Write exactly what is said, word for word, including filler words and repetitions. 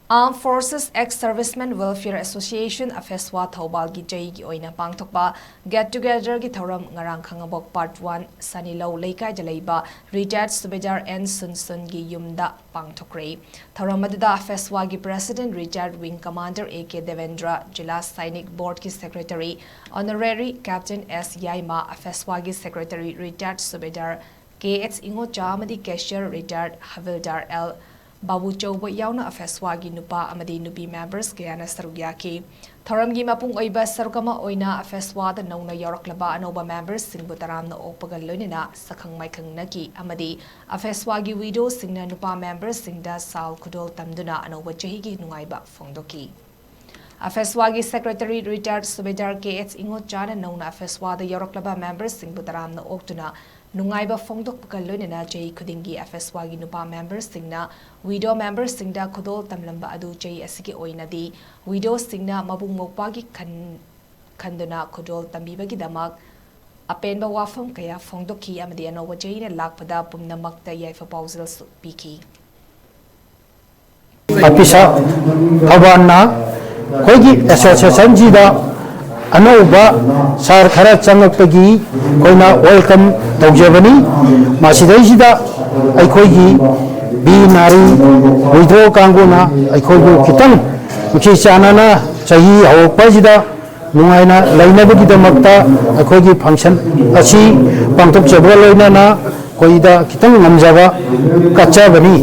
Armed Forces Ex-Servicemen Welfare Association, AFESWA, ꯊꯧꯕꯥꯜꯒꯤ ꯆꯍꯤꯒꯤ ꯑꯣꯏꯅ ꯄꯥꯡꯊꯣꯛꯄ Get Togetherꯒꯤ ꯊꯧꯔꯝ ꯉꯔꯥꯡ ꯈꯥꯡꯉꯕꯣꯛ Part One ꯁꯅꯤꯂꯧ ꯂꯩꯀꯥꯏꯗ ꯂꯩꯕ Retired Subedar N ꯁꯨꯟꯁꯨꯟꯒꯤ ꯌꯨꯝꯗ ꯄꯥꯡꯊꯣꯛꯈ꯭ꯔꯦ꯫ ꯊꯧꯔꯝ ꯑꯗꯨꯗ AFESWAꯒꯤ President, Retired Wing Commander A K Debendra, zila Sainik ꯕꯣꯔꯗꯀꯤ Secretary Honorary Captain S Yaima, AFESWAꯒꯤ Secretary, Retired Subedar K H ꯏꯉꯣꯆꯥ ꯑꯃꯗꯤ Cashier, Retired Havildar L ꯕꯥꯕꯨꯆꯧꯕ ꯌꯥꯎꯅ AFESWAꯒꯤ ꯅꯨꯄꯥ ꯑꯃꯗꯤ ꯅꯨꯄꯤ members ꯀꯌꯥꯅ ꯁꯔꯨꯛ ꯌꯥꯈꯤ꯫ ꯊꯧꯔꯝꯒꯤ ꯃꯄꯨꯡ ꯑꯣꯏꯕ ꯁꯔꯨꯛ ꯑꯃ ꯑꯣꯏꯅ AFESWAꯗ ꯅꯧꯅ ꯌꯥꯎꯔꯛꯂꯕ ꯑꯅꯧꯕ memberꯁꯤꯡꯕꯨ ꯇꯔꯥꯝꯅ ꯑꯣꯛꯄꯒ ꯂꯣꯏꯅꯅ ꯁꯛꯈꯪ ꯃꯥꯏꯈꯪꯅꯈꯤ ꯑꯃꯗꯤ AFESWAꯒꯤ widowꯁꯤꯡꯅ ꯅꯨꯄꯥ memberꯁꯤꯡꯗ ꯁꯥꯜ ꯈꯨꯗꯣꯜ ꯇꯝꯗꯨꯅ ꯑꯅꯧꯕ ꯆꯍꯤꯒꯤ ꯅꯨꯡꯉꯥꯏꯕ ꯐꯣꯡꯗꯣꯛꯈꯤ꯫ AFESWAꯒꯤ Secretary, Retired Subedar K H ꯏꯉꯣꯆꯥꯅ ꯅꯧꯅ AFESWAꯗ ꯌꯥꯎꯔꯛꯂꯕ memberꯁꯤꯡꯕꯨ ꯇꯔꯥꯝꯅ ꯑꯣꯛꯇꯨꯅ ꯅꯨꯡꯉꯥꯏꯕ ꯐꯣꯡꯗꯣꯛꯄꯒ ꯂꯣꯏꯅꯅ ꯆꯍꯤ ꯈꯨꯗꯤꯡꯒꯤ AFESWAꯒꯤ ꯅꯨꯄꯥ memberꯁꯤꯡꯅ widow memberꯁꯤꯡꯗ ꯈꯨꯗꯣꯜ ꯇꯝꯂꯝꯕ ꯑꯗꯨ ꯆꯍꯤ ꯑꯁꯤꯒꯤ ꯑꯣꯏꯅꯗꯤ widowꯁꯤꯡꯅ ꯃꯕꯨꯡ ꯃꯧꯄ꯭ꯋꯥꯒꯤ ꯈꯟ-, ꯈꯟꯗꯨꯅ ꯈꯨꯗꯣꯜ ꯇꯝꯕꯤꯕꯒꯤꯗꯃꯛ ꯑꯄꯦꯟꯕ ꯋꯥꯐꯝ ꯀꯌꯥ ꯐꯣꯡꯗꯣꯛꯈꯤ ꯑꯃꯗꯤ ꯑꯅꯧꯕ ꯆꯍꯤꯅ ꯂꯥꯛꯄꯗ ꯄꯨꯝꯅꯃꯛꯇ ꯌꯥꯏꯐ ꯄꯥꯎꯖꯦꯜꯁꯨ ꯄꯤꯈꯤ꯫ ꯑꯄꯤꯁꯥ ꯊꯧꯕꯥꯜꯅ ꯑꯩꯈꯣꯏꯒꯤ associationꯁꯤꯗ ꯑꯅꯧꯕ sir ꯈꯔ ꯆꯪꯉꯛꯄꯒꯤ ꯑꯩꯈꯣꯏꯅ welcome ꯇꯧꯖꯕꯅꯤ꯫ ꯃꯁꯤꯗꯩꯁꯤꯗ ꯑꯩꯈꯣꯏꯒꯤ ꯕꯤ ꯅꯥꯔꯤ widow ꯀꯥꯡꯕꯨꯅ ꯑꯩꯈꯣꯏꯕꯨ ꯈꯤꯇꯪ ꯅꯨꯡꯁꯤ ꯆꯥꯟꯅꯅ ꯆꯍꯤ ꯍꯧꯔꯛꯄꯁꯤꯗ ꯅꯨꯡꯉꯥꯏꯅ ꯂꯩꯅꯕꯒꯤꯗꯃꯛꯇ ꯑꯩꯈꯣꯏꯒꯤ function ꯑꯁꯤ ꯄꯥꯡꯊꯣꯛꯆꯕꯒ ꯂꯣꯏꯅꯅ ꯑꯩꯈꯣꯏꯗ ꯈꯤꯇꯪ ꯉꯝꯖꯕ ꯀꯠꯆꯕꯅꯤ꯫